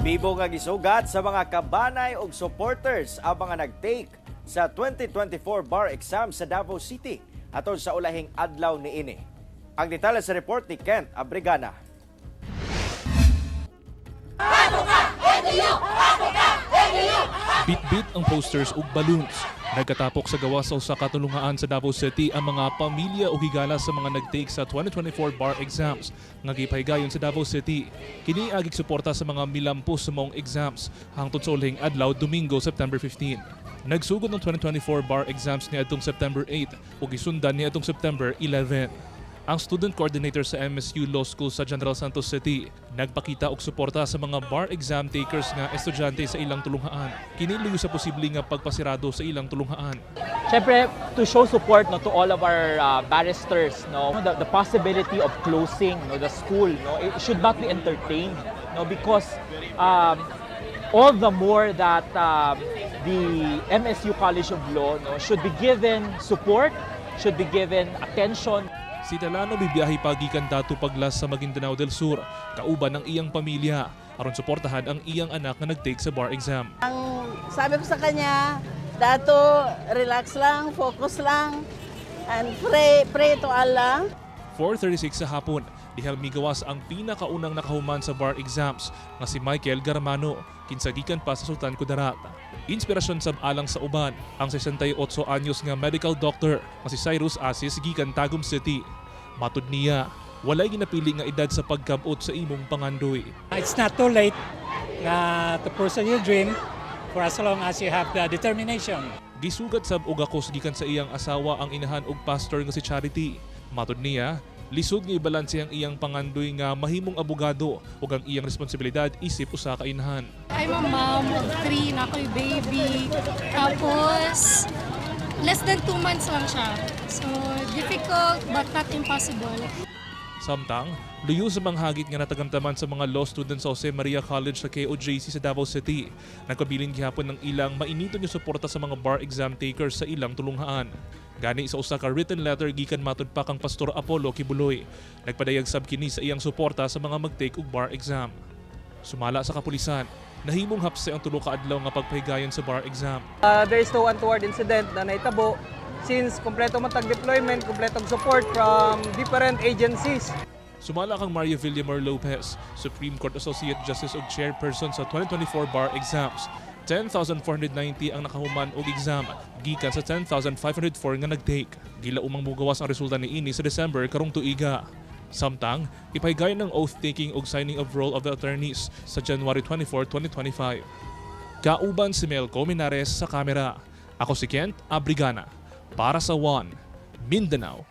Bibo nga gisugat sa mga kabanay ug supporters ang mga nag-take sa 2024 bar exam sa Davao City atol sa ulahing adlaw niini. Ang detalye sa report ni Kent Abrigana. Bit-bit ang posters ug balloons. Nagkatapok sa gawas sa usa ka tulungaan sa Davao City ang mga pamilya ug higala sa mga nag-take sa 2024 bar exams nga gipahigayon sa Davao City. Kini agig suporta sa mga milampo sa maong exams hangtod sa ulahing adlaw, Domingo, September 15. Nagsugod ang 2024 bar exams niadtong September 8 ug gisundan niadtong September 11. Ang student coordinator sa MSU Law School sa General Santos City nagpakita og suporta sa mga bar exam takers nga estudyante sa ilang tulunghaan. Kini luyo sa posible nga pagpasirado sa ilang tulunghaan. Siyempre, to show support, no, to all of our barristers, no, the possibility of closing, no, the school, no, it should not be entertained, no, because all the more that the MSU College of Law, no, should be given support, should be given attention. Si Talano bibiyahe pa gikan Datu Paglas sa Maguindanao del Sur, kauban ang iyang pamilya aron suportahan ang iyang anak nga nag-take sa bar exam. Ang sabi ko sa kanya, "Dato, relax lang, focus lang, and pray, pray to Allah." 4:36 sa hapon, dihang migawas ang pinakaunang nakahuman sa bar exams nga si Michael Garmano, kinsa gikan pa sa Sultan Kudarat. Inspirasyon sab alang sa uban ang 68 anyos nga medical doctor nga si Cyrus Asis gikan Tagum City. Matud niya, walay ginapili nga edad sa pagkabot sa imong pangandoy. It's not too late nga to pursue your dream for as long as you have the determination. Gisugat sab og akos gikan sa iyang asawa ang inahan og pastor nga si Charity. Matud niya, lisod nga ibalanse ang iyang pangandoy nga mahimong abogado ug ang iyang responsibilidad isip usa ka inahan. I'm a mom of three, naa ko'y baby. Tapos, less than 2 months lang siya. So, difficult but not impossible. Samtang, luyo sa manghagit nga natagamtaman sa mga law students sa Jose Maria College sa KOJC sa Davao City. Nagpabilin gihapon ng ilang mainiton nga suporta sa mga bar exam takers sa ilang tulunghaan. Gani sa usa ka written letter gikan matud pa kang Pastor Apollo Quiboloy. Nagpadayag sab kini sa iyang suporta sa mga mag-take og bar exam. Sumala sa kapulisan, nahimong hapse ang tulo ka adlaw nga pagpahigayon sa bar exam. There is no untoward incident na nahitabo since kompleto man tag deployment, kompletong support from different agencies. Sumala kang Mario Villamor Lopez, Supreme Court Associate Justice ug Chairperson sa 2024 bar exams. 10,490 ang nakahuman og exam gikan sa 10,504 nga nag-take. Gilaumang mugawas ang resulta niini sa December karong tuiga. Samtang, ipahigayon ng oath-taking ug signing of roll of the attorneys sa January 24, 2025. Kauban si Melco Minares sa kamera. Ako si Kent Abrigana para sa One Mindanao.